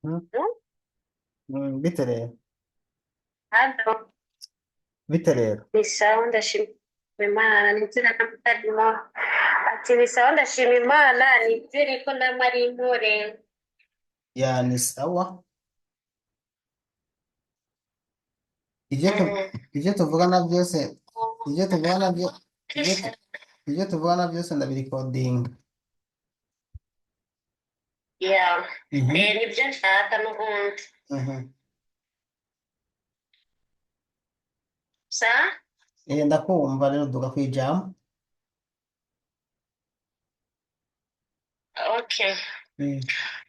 Bite rero? Hano. Bite rero? Ni sawa, ndashima Imana, nizere ko mutarimo. Ati ni sawa, ndashima Imana, nizere ko namwe ari intore. Ya, ni sawa. Ibyo tu, ibyo tuvugana byose, ibyo tuvugana byo ibyo tu, ibyo tuvugana byose ndabirikodinga. Ya. Nibyo nshaka n'ubundi. Sa. Ndakumva rero, duga kwijambo. Okay.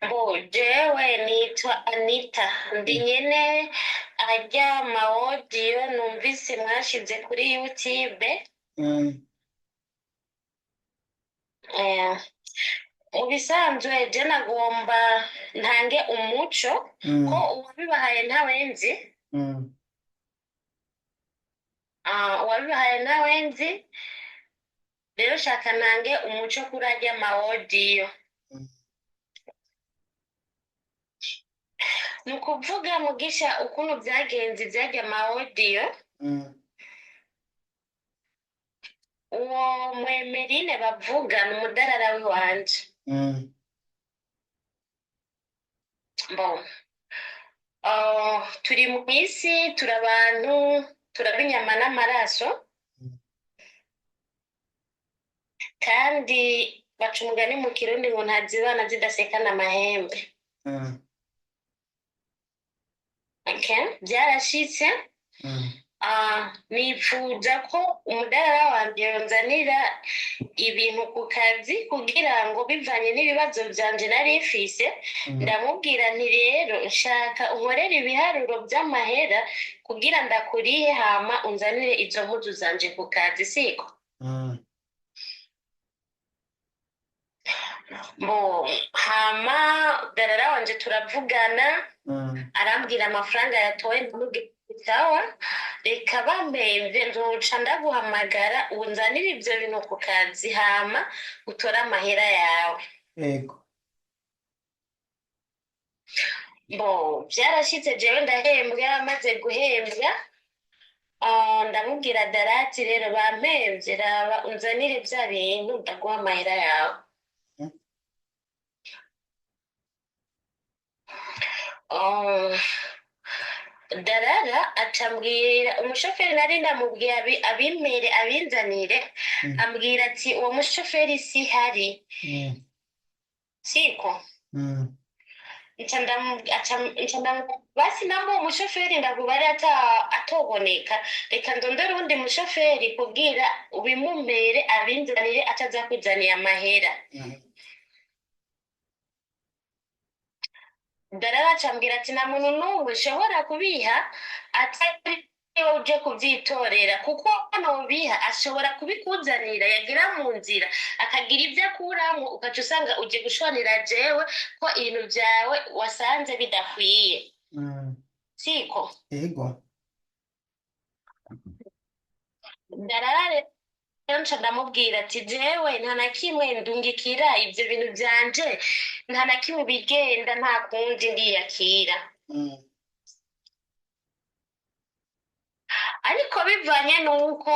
Mbo jewe nitwa Anita, ndi nyene arya ma audio numvise mwashize kuri YouTube. Mu bisanzwe je nagomba ntange umuco ko uwabibahaye ntawe nzi. Uwabibahaye ntawe nzi, rero shaka ntange umuco kuri arya ma audio. Ni ukuvuga Mugisha ukuntu byagenze ibyarya ma audio. Uwo Mwemerine bavuga ni umudarara w'iwanje. Bon. Turi mu isi, turi abantu, turaba inyama n'amaraso. Kandi baca umugani mu Kirundi ngo ntazibana zidasekana amahembe. Okay? Byarashitse. Nifuza ko umudarara wanje yonzanira ibintu ku kazi kugira ngo bivanye n'ibibazo vyanje nari mfise. Ndamubwira nti rero nshaka unkorere ibiharuro vy'amahera kugira ndakurihe, hama unzanire izo mpuzu zanje ku kazi, siko? Bo hama darara wanje turavugana. Arambwira amafaranga yatoye, ndamubwira sawa, reka bampemvye nzoca ndaguhamagara unzanire ivyo bintu ku kazi, hama utore amahera yawe. Ego. Bo vyarashitse, jewe ndahembwa, maze guhembwa ndamubwira darati rero bampemvye, raba unzanire vya bintu ndaguha amahera yawe. Darara acambwira umushoferi nari ndamubwiye abimpere abinzanire. Ambwira ati uwo mushoferi sihari. Siko? Nca basi namba uwo mushoferi ndakubari atoboneka, reka ndondere uwundi mushoferi kubwira ubimumpere abinzanire ataza kuzanira amahera. Darara acambwira ati nta muntu n'umwe ushobora kubiha atari wowe uje kubyitorera, kuko nobiha ashobora kubikuzanira yagira mu nzira akagira ibyo akuramo, ugaca usanga uje gushwanira jewe ko ibintu byawe wasanze bidakwiye. Siko? Ego. Darara rero nca ndamubwira ati jewe nta na kimwe ndungikira ibyo bintu byanje, nta na kimwe bigenda, nta kundi ndiyakira. Ariko bivanye n'uko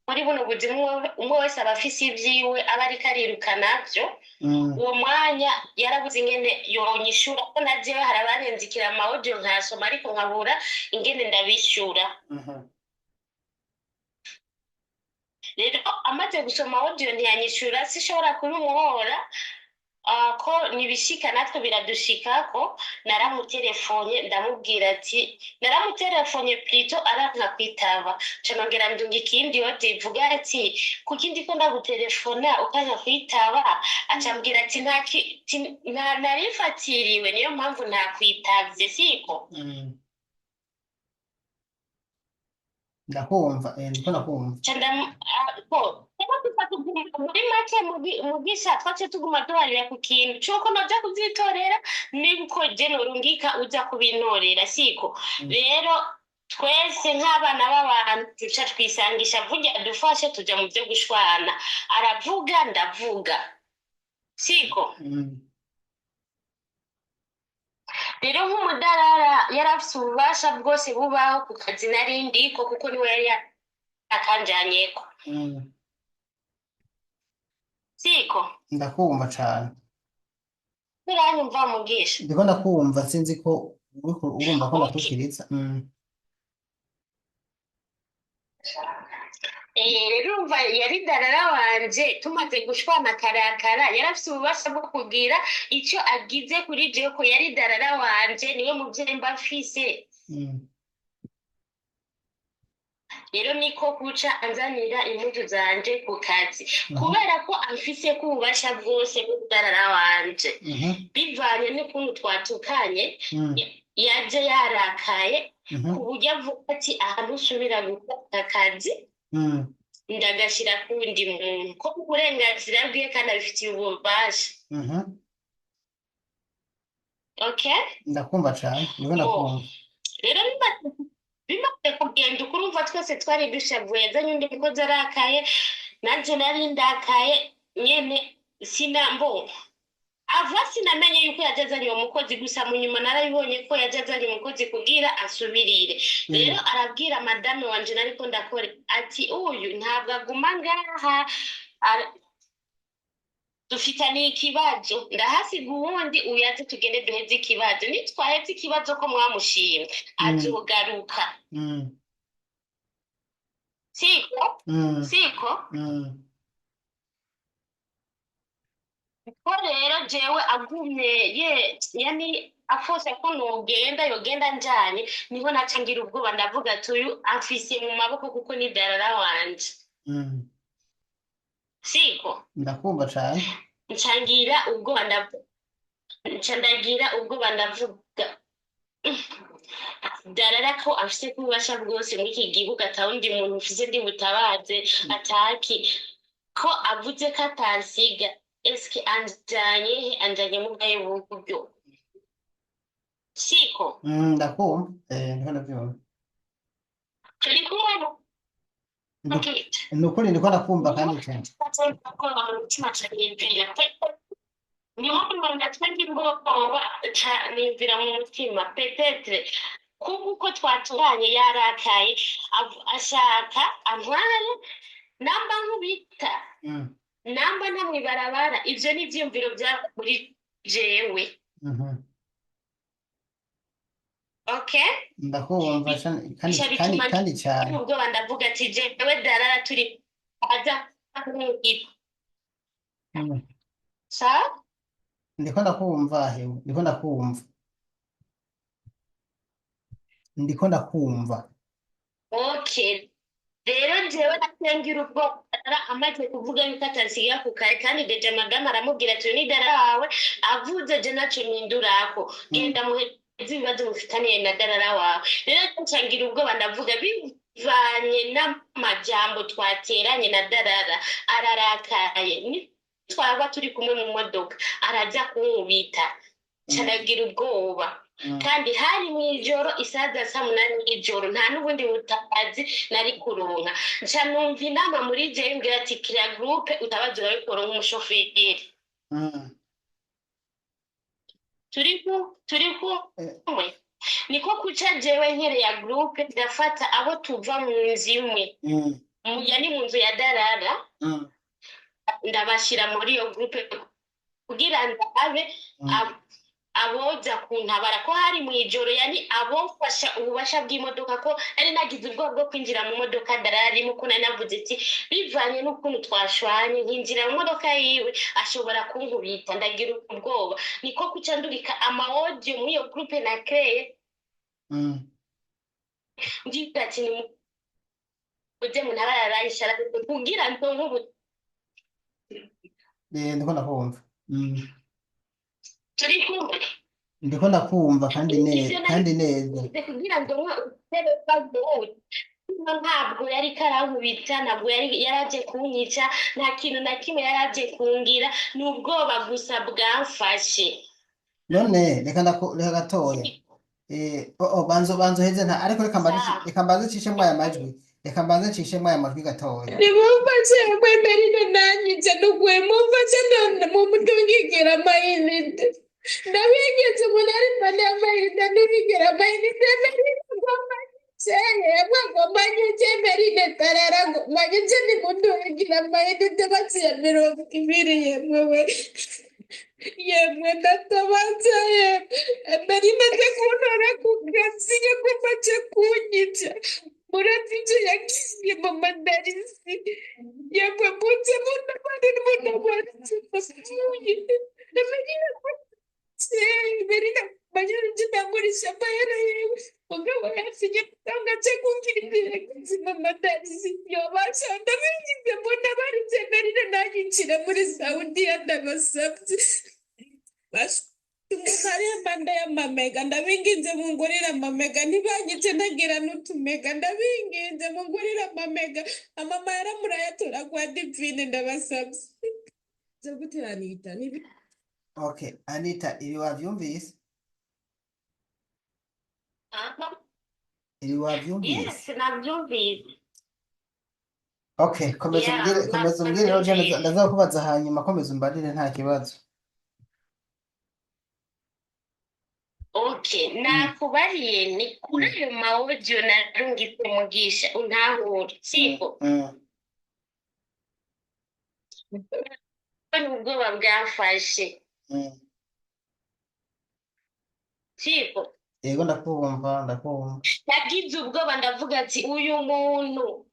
muri buno buzima umwe wese aba afise ivyiwe aba ariko ariruka navyo. Uwo mwanya yarabuze ingene yonyishura, ko na jewe hari abanyanzikira ama audio nkayasoma ariko nkabura ingene ndabishura. Rero amaze gusoma audio ntiyanyishura, sinshobora kubimuhora ko nibishika natwe biradushikako. Naramutelefone ndamubwira ati naramutelefone plutôt aranka kwitaba, nca nongera ndunga ikindi audio ivuga ati kuki ndiko ndagutelefona ukanka kwitaba? Acambwira ati narifatiriwe niyo mpamvu ntakwitavye, siko? Ndakumva, ndiko ndakumva. Nca ko tuba tuguma muri make Mugisha twace tuguma duharira ku kintu c'uko noja kuvyitorera niko je norungika uza kubintorera, siko? Rero twese nk'abana b'abantu tuca twisangisha vuga dufashe tuja mu vyo gushwana, aravuga ndavuga, siko? Rero nk'umudarara yari afise ububasha bwose bubaho ku kazi narindiko, kuko niwe yari yakanjanyeko. Siko? Ndakumva cane. Uranyumva, Mugisha? Ndiko ndakumva, sinzi ko uriko urumva ko ndakurikiriza. Rero urumva yari darara wanje, tumaze gushwana karakara, yari afise ububasha bwo kugira ico agize kuri jewe, ko yari darara wanje, niwe muvyeyi mba mfise. Rero niko kuca anzanira impuzu zanje ku kazi, kubera ko amfise ko ububasha bwose bw'udarara wanje, bivanye n'ukuntu twatukanye, yaje yarakaye, ku buryo avuga ati ahantu usubira gukora akazi ndagashira kuwundi muntu, ko uburenganzira bwiwe kandi abifitiye ububasha. Okay. Ndakumva cane, ndiko Bo ndakumva. Rero bimaze kugenda uko, urumva twese twari dushavuye, yazanye undi mukozi arakaye, nanje nari ndakaye nyene, sinambo ava sinamenye yuko yaje azanye uwo mukozi, gusa mu nyuma narabibonye ko yaje azanye umukozi kugira asubirire. Rero arabwira madame wanje nariko ndakora ati uyu ntabwo aguma ngaha, dufitaniye ikibazo, ndahasiga uwundi, uyaze tugende duheze ikibazo, nitwaheze ikibazo ko mwamushimye azogaruka. Siko? Siko? Ko rero jewe agumye ye yani afose ko nogenda, yogenda njanye, niho naca ngira ubwoba, ndavuga ati uyu amfise mu maboko kuko ni darara wanje. Siko? Ndakumva cane. Nca ngira ubwoba, nca ndagira ubwoba, ndavuga darara ko afise kububasha bwose muri iki gihugu, atawundi muntu mfise ndi butabaze, ataki ko avuze ko atansiga, eske anjanye he, anjanye mu bwahe buryo? Siko? Ndakumva, ndiko ndavyumva. Turi kumwe? Nukuri ndiko ndakumva kandi cane. Niho ngira ubwoba, niyumvira mu mutima peut-être kuko uko twaturanye yarakaye, ashaka antware namba nkubita, namba ntamwibarabara. Ivyo ni ivyiyumviro vya muri jewe. Okay. Ndakumva cane kandi Bica kandi bituma kandi cane. ngira ubwoba, ndavuga ati jewe darara turi aza kunkubita. Sa? Ndiko ndakumva hewe, ndiko ndakumva, ndiko ndakumva. Okay, rero jewe nacengira ubwoba amaze kuvuga yuko atansiga ku kare, kandi déjà madamu aramubwira ati uyu ni dara wawe, avuze je naco mpindurako, genda muheze ibibazo mufitaniye na darara wawe. Rero ncangira ubwoba, ndavuga bivanye n'amajambo twateranye na darara, ararakaye, nitwaba turi kumwe mu modoka araza kunkubita. Nca ubwoba. Kandi hari mw'ijoro, isaha za saa 8 y'ijoro, nta n'ubundi butabazi nari kuronka. Nca numva inama muri jewe imbwira ati kiriya groupe utabazi urabikora nk'umushoferi. Turi kumwe? Niko kuca jewe nkereye groupe, ndafata abo tuva mu nzu imwe, yani mu nzu ya darara, ndabashira muri iyo groupe kugira ndabe aboza kuntabara, ko hari mw'ijoro, yani abofasha ububasha bw'imodoka, ko nari nagize ubwoba bwo kwinjira mu modoka dararimo, ko nari navuze ati bivanye n'ukuntu twashwanye nkinjira mu modoka yiwe ashobora kunkubita, ndagira ubwoba. Niko kuca ndurika ama audio muri iyo groupe na créé, ngira ati nimuze muntabare, aranyisha kugira ndonke ubu. Ndiko ndakumva. Turi kumwe? Ndiko ndakumva kandi neza. Ivyo Kandi neza. nari kugira ngo ntabwo yari karankubita, ntabwo yari yaraje kunyica, nta kintu na kimwe yaraje kungira, ni ubwoba gusa bwamfashe. None reka reka gatoya. Oh, banzo heze nta, ariko reka mbanze Sawa. reka mbanze ncishemwo aya majwi. Reka mbanze ncishemwo aya majwi gatoya. Nimumfashe kwemerera nanyica nukwe mumfashe mumutungikira amayinite. Ndabinginze, umuntu ari impande y'amayinite ntibigera amayinite. Emerine ngoma yemwe, ngoma nyuke. Emerine tarara, ngoma nyuke, nimundugira amayinite baciye 20. Yemwe we, yemwe, ndatabaza yemwe. Emerine aje kuntora ku kazi, yagomba aje kunyica. Murazi ivyo yagiye mama Darisi. Yemwe, muze muntabare, muntabare, ndapfuye. Emerine, Emerine banyaruje, ndangurisha amahera yewe, mugabo yasinye gutanga aje kumbwira ivyo yagize mama Darisi. Yobasha, ndabinginze, muntabare, Emerine ntanyicire muri Saudiya, ndabasabye. Umuntu ari impande y'amamega, ndabinginze, mungurire amamega, ntibanyice ntagira n'utumega. Ndabinginze, mungurire amamega, amama yaramurayatora kwa Divine, ndabasabye. Byo guteranita nibi. Okay, Anita, ibi wavyumvise? Ibi wavyumvise? Yes, nabyumvise. Okay, komeza. Yeah. Umbwire, komeza umbwire rero, je Nabyumvise. Ndaza kubaza hanyuma, komeza umbarire, nta kibazo. Okay, nakubariye ni kuri ayo ma audio narungitse Mugisha, untahure, siko? N'ubwoba bwamfashe. Siko? Yego, ndakumva, ndakumva. Nagize ubwoba, ndavuga ati uyu muntu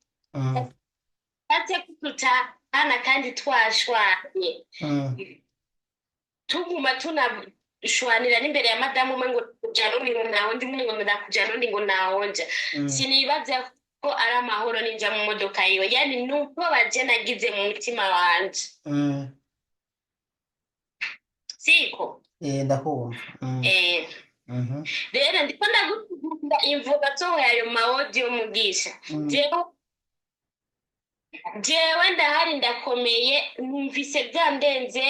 ate kututahana kandi twashwanye, tuguma tunashwanira n'imbere ya madamu umwe ngo kujana undi ngo ntawundi, umwe ngo ndakujana undi ngo ntawonja. Sinibaza ko ari amahoro ninja mu modoka yiwe, yani ni ubwoba je nagize mu mutima wanje. Siko? Eh, ndakumva. Eh. Rero ndiko ndagukunda imvuga nsohoye ayo ma audio, Mugisha. Jewe ndahari, ndakomeye, numvise byandenze.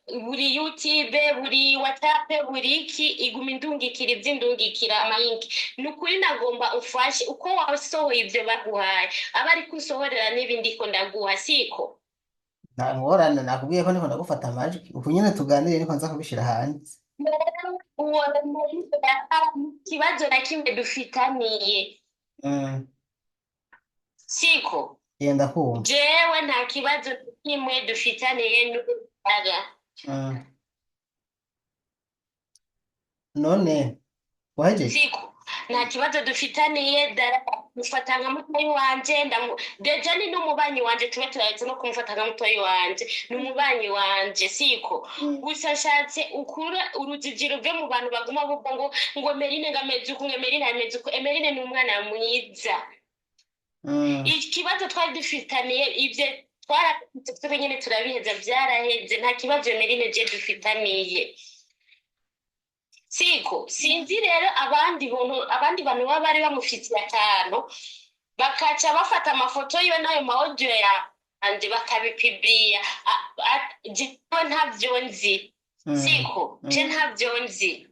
Buri YouTube, buri WhatsApp, buri iki iguma indungikira ivy'indungikira amayinki. Ni ukuri nagomba ufashe uko wasohoye ivyo baguhaye, aba ariko usohorera n'ibindi ko ndaguha, siko? Nta ngorane, nakubwiye ko ndiko ndagufata amajwi uku nyene tuganire, niko nza kubishira hanze. Uwo ikibazo na kimwe dufitaniye. Siko? Eh, ndakumva. Jewe nta kibazo na kimwe dufitaniye n'urugaga. None wahejeje? Siko, nta kibazo dufitaniye. Dara mufata nka mutoyi wanje, déjà ni n'umubanyi wanje, tube turaretse no kumufata nka mutoyi wanje, ni umubanyi wanje, siko? Gusa nshatse ukura urujiji ruve mu bantu baguma bavuga ngo Emerine ngo ameze uku, ngo Emerine ameze uku. Emerine ni umwana mwiza. Ikibazo twari dufitaniye, ibyo twarafite nyine turabiheza, byaraheze. Nta kibazo Emerine je dufitaniye, siko? Sinzi rero abandi buntu, abandi bantu baba bari bamufitiye akantu, bakaca bafata amafoto yiwe n'ayo ma audio yanje bakabipibiya. Jewe ntabyo nzi. Siko? Je ntabyo nzi.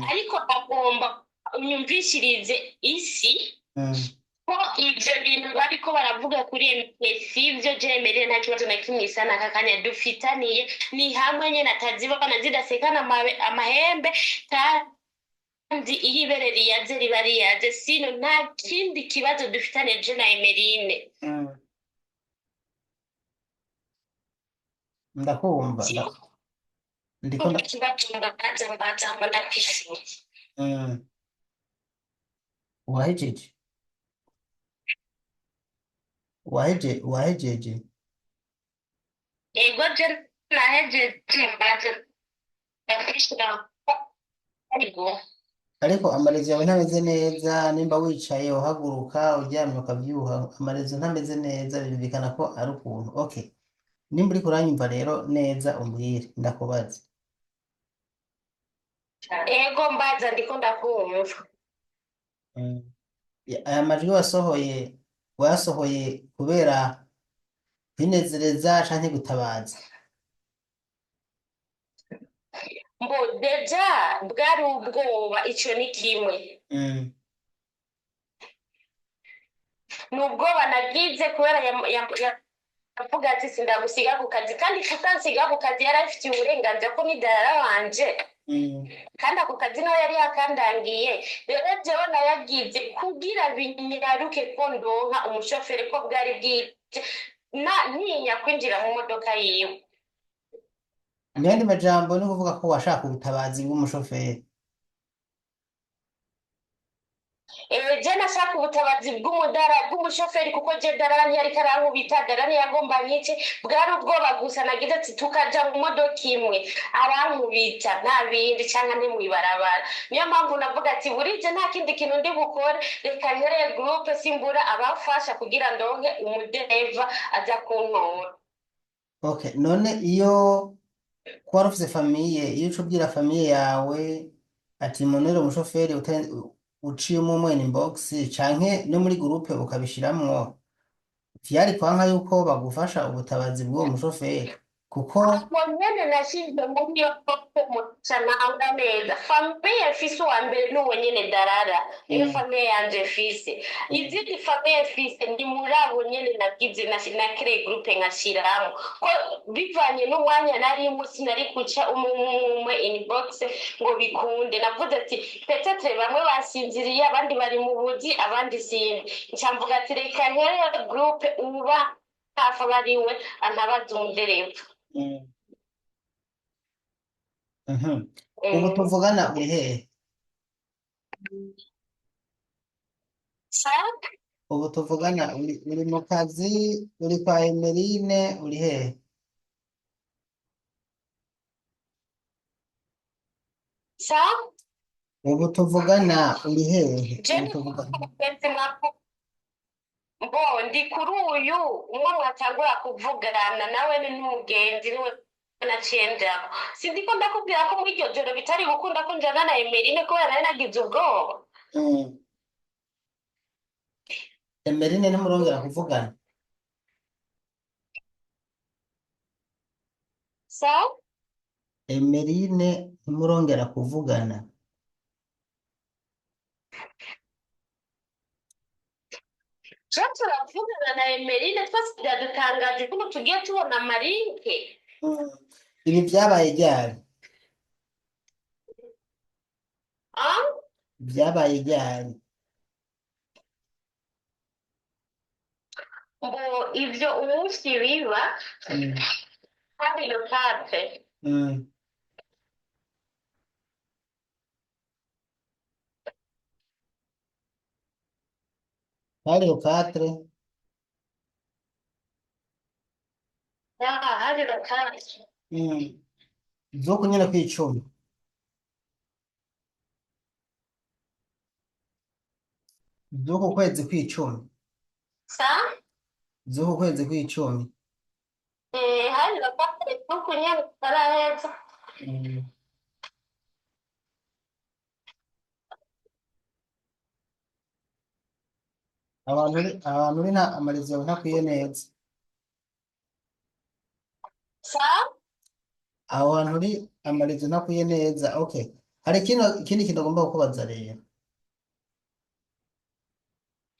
Ariko agomba unyumvishirize isi ko ivyo bintu bariko baravuga kuri MPC ivyo jemereye, nta kibazo na kimwe isa n'aka kanya dufitaniye. Ni hamwe nyene atazibana zidasekana amahembe, kandi iyo ibere riyaze riba riyaze, sino nta kindi kibazo dufitaniye je na Emerine. Ndakumva. Ndiko Ikibazo mbaza, mbaza, ndakwishimiye. Wahejeje? Wahejeje? Ego, je nahejeje, mbaza, ndakwishimiye. Ego. Ariko amarezo yawe ntameze neza, nimba wicaye uhaguruka, uryamye ukavyuha, amarezo ntameze neza, birumvikana ko ari ukuntu. Okay, nimba uriko uranyumva rero neza, umbwire, ndakubaza. Ego, mbaza, ndiko ndakumva. Aya majwi wasohoye, wayasohoye kubera kwinezereza canke gutabaza? Mbo déjà bwari ubwoba, ico ni kimwe. Ni ubwoba nagize kubera yavuga ati sindagusiga ku kazi, kandi kutansiga ku kazi yari afitiye uburenganzira ko ni dara wanje. Kandi ako kazi nawe yari yakandangiye. Rero jewe nayagize kugira binyaruke ko ndonka umushoferi, ko bwari bwije na ntinya kwinjira mu modoka yiwe. Mu yandi majambo ni ukuvuga ko washaka ubutabazi bw'umushoferi. Je nashaka ubutabazi bw'umudara bw'umushoferi, kuko je darara ntiyariko arankubita, dara ntiyagomba nyice, bwari ubwoba gusa. Nagize ati tukaja mu modoka imwe arankubita, nta bindi, canke nti mw'ibarabara. Niyo mpamvu navuga ati burije nta kindi kintu ndi bukore, reka nkereye groupe simbura abamfasha kugira ndonke umudereva aza kuntora. Okay, none iyo ko wari ufise famille, iyo uca ubwira famille yawe ati munere umushoferi uciyemo umwe inbox canke no muri groupe ukabishiramwo, vyari kwanka yuko bagufasha ubutabazi bw'uwo mushoferi kuko Aho nyene nashize muri iyo mucananga neza famille mfise, uwa mbere n'uwo nyene darara, niyo famille yanje mfise. Izindi famille mfise ni muri abo nyene nagize na créé groupe nkashiramwo, ko bivanye n'umwanya narimwo sinari guca umwe umwe inbox ngo bikunde. Navuze ati peut-être bamwe basinziriye, abandi bari mu buzi, abandi sindi. Nca mvuga ati reka nkerere groupe, uba hafi aba ariwe antabaza umudereva. Ubu tuvugana uri hehe? Sa? Ubu tuvugana uri mu kazi, uri kwa Emeline, uri hehe? Sa? Ubu tuvugana uri hehe? Je Ubu ndi tuvugana. Mugenzi mwaku mbo ndi kuri uyu umwe mwatangura kuvugana nawe, ni n'umugenzi niwe naciye njako. Sindiko ndakubwira ko muri iryo joro bitari gukunda ko njana na Emeline kubera nari nagize ubwoba. Emeline ntimurongera kuvugana? Sa? Emeline ntimurongera kuvugana? Je turavugana na Emeline, twese byadutangaje ukuntu tugiye tubona amalinke. Ibi byabaye ryari? Ah? Byabaye ryari? Ngo ivyo umunsi biba hari le 4. Hari le 4. Ya, hari le 4. Z'uku nyene kw'icumi. Z'uku kwezi kw'icumi. Sa? Z'uku kwezi kw'icumi. Hari le 4 z'uku nyene tutaraheza. Abantu uri nta amarezo yawe ntakwiye neza. Sa? Aho hantu uri amarezo ntakwiye neza. Okay. Hari kino ikindi kintu agomba kukubaza rero.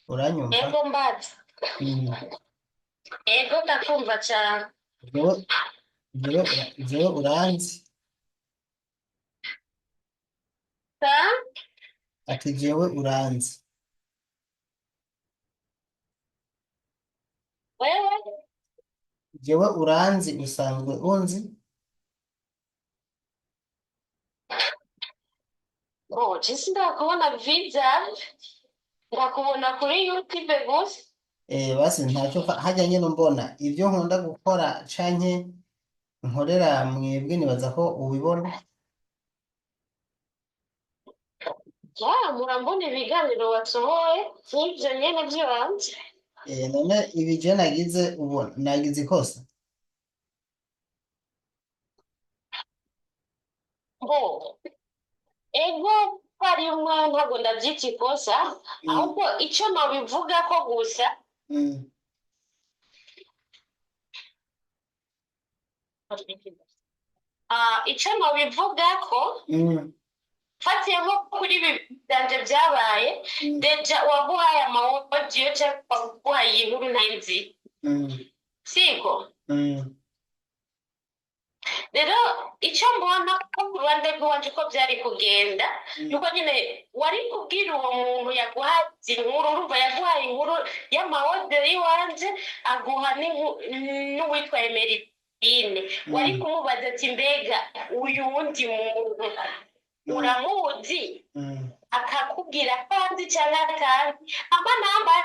Uranyumva? Ego, mbaza. Ego, ndakumva cane. Jewe uranzi. Sa? Ati jewe uranzi. Wewe? Jewe uranzi, usanzwe unzi. Oh, je sindakubona visage, ndakubona kuri YouTube gusa. Basi ntacyo hajya nyine mbona ibyo nkunda gukora canke nkorera mwebwe, nibaza ko ubibona. Ya, murambona ibiganiro wasohoye nk'ivyo nyene vy'iwanje. None ibi je nagize ubona nagize ikosa? Bo, ego harimwo, ntabwo ndavyita ikosa, ahubwo ico nobivugako gusa ico nobivugako fatiye nko kuri ibi vyanje vyabaye, déjà uwaguhaye ama audio canke uwaguhaye iyi nkuru ntayizi, siko? Rero icyo mbona ko ku ruhande rw'iwanje uko byari kugenda, nuko nyine wari kubwira uwo muntu yaguhaye inkuru, urumva yaguhaye inkuru y'ama audio y'iwanje, aguha n'uwitwa Emerine, wari kumubaza ati: "Mbega uyu wundi muntu uramuzi?" Akakubwira ko anzi cyangwa atazi, amba namba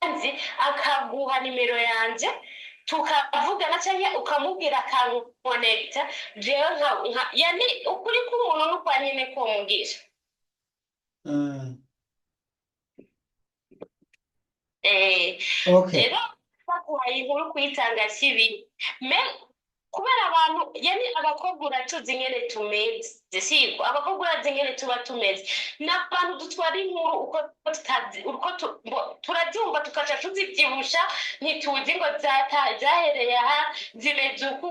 anzi akaguha nimero yanje tukavugana, cyangwa ukamubwira akankonekita jewe nka yani ukuri k'umuntu n'ukwa nyine kumugisha. Okay. Rero baguhaye inkuru, kuyitanga si bibi, mais kubera abantu yani abakobwa uratuzi ingene tumeze, siko? Abakobwa urazi ingene tuba tumeze, ni abantu dutwara inkuru uko tutazi, uko turabyumva tukaca tuzibyibusha, ntituzi ngo zahereye aha, zimeze uku.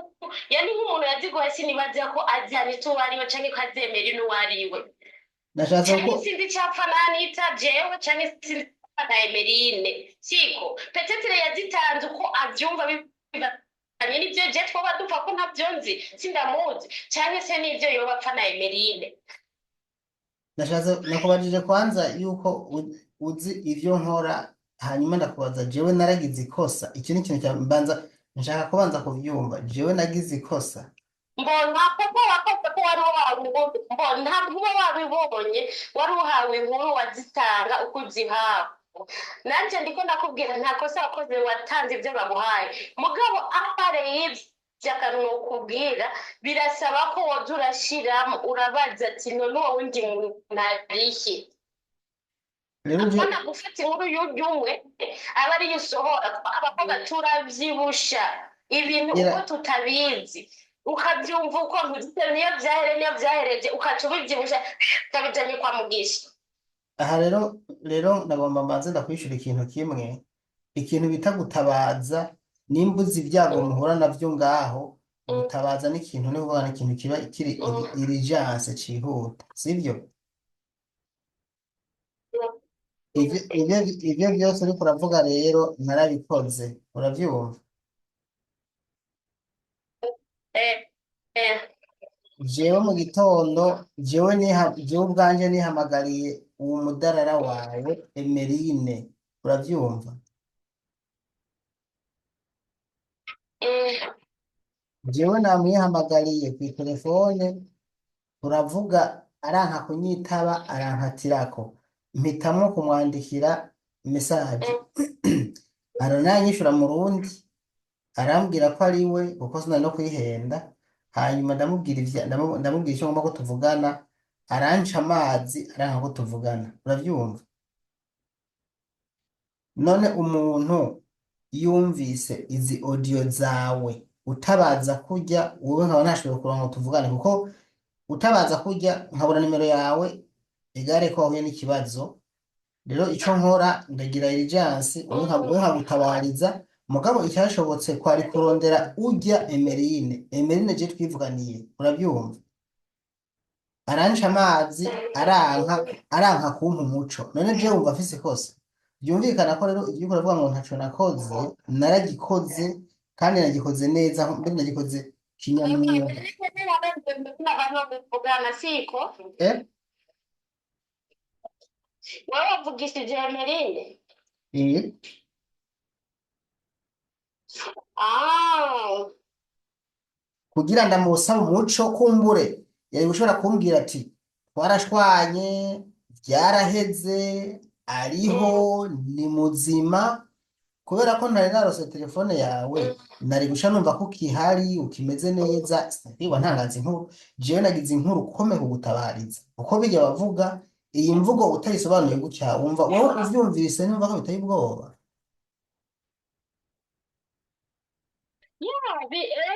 Yani nk'umuntu yaziguhaye, sinibaza ko azi Anita uwo ariwe canke ko azemera n'uwo ariwe. Nashatse Canke ko sinzi icapfa na Anita jewe, canke sinzi icapfa na Emerine, siko? Peut-être yazitanze uko avyumva bivanye n'ivyo je twoba dupfa, ko ntabyo nzi, sindamuzi, canke se n'ivyo yoba apfa na Emerine. Nashatse nakubajije kwanza yuko uzi ivyo nkora, hanyuma ndakubaza: jewe naragize ikosa? Iki ni ikintu cya mbanza nshaka kubanza kuvyumva. Jewe nagize ikosa? Mbona kuko wakoze ko wari uhawe inkuru, mbona ntabwo uba wabibonye, wari uhawe inkuru, wazitanga uko uzihawe. Nanjye ndiko ndakubwira, nta kosa wakoze, watanze ibyo baguhaye. Mugabo à part y'ibyo, akantu nokubwira, birasaba ko woza urashiramo, urabaza ati: "None uwo wundi muntu arihe?" Rero je Apana gufata inkuru y'urya umwe aba ariyo usohora, kuko abakobwa turavyibusha ibintu gira uko tutabizi, ukabyumva uko ntuzi niyo byahere niyo byahereje, ukaca ubibyibusha ukabijanye kwa Mugisha. Aha rero ndagomba mbanze ndakwishura ikintu kimwe, ikintu bita gutabaza. Nimba uzi ibyago muhura navyo ngaho, gutabaza n'ikintu ni ukuvuga ni ikintu kiba kiri urgence, cihuta, sivyo? Ivyo vyose uriko uravuga rero narabikoze, uravyumva? Eh. Jewe mu gitondo, jewe niha, jewe ubwanje nihamagariye uwo mudarara wawe Emerine, uravyumva? Jewe namwihamagariye kw'itelefone, turavuga, aranka kunyitaba, arankatirako, mpitamwo kumwandikira message. Arananyishura mu rundi, arambwira ko ari we, kuko sinari no kwihenda. Hanyuma ndamubwira ndamubwira icyo ngomba ko tuvugana, aranca amazi, aranka ko tuvugana, uravyumva? None umuntu yumvise izi audio zawe utabaza kurya, wowe nkaba ntashoboye kuronka ngo tuvugane, kuko utabaza kurya nkabura nimero yawe, egare ko wahuye n'ikibazo. Rero ico nkora, ndagira urgence, wowe nkagutabariza. Mugabo icyashobotse kwari kurondera urya Emerine. Emerine je twivuganiye, urabyumva? Aranca amazi, aranka kumpa umuco. None je wumva afise ikosa? Byumvikana ko rero ibyo uravuga ngo ntaco nakoze, naragikoze kandi nagikoze neza, mbere nagikoze kinyamwuga. Abantu bavugana, siko? Eh. Wowe wavugishije Emerine? Eh. Ah. Kugira ndamusaba umuco, kumbure yari gushobora kumbwira ati: "Twarashwanye, byaraheze, ariho ni muzima." Kubera ko ntari narose telefone yawe, nari guca numva ko ukihari, ukimeze neza, sinakwirirwa ntangaza inkuru. Jewe nagize inkuru kome kugutabariza, kuko bijya bavuga iyi mvugo utayisobanuye gutya, wumva wowe uvyumvise numva ko biteye ubwoba.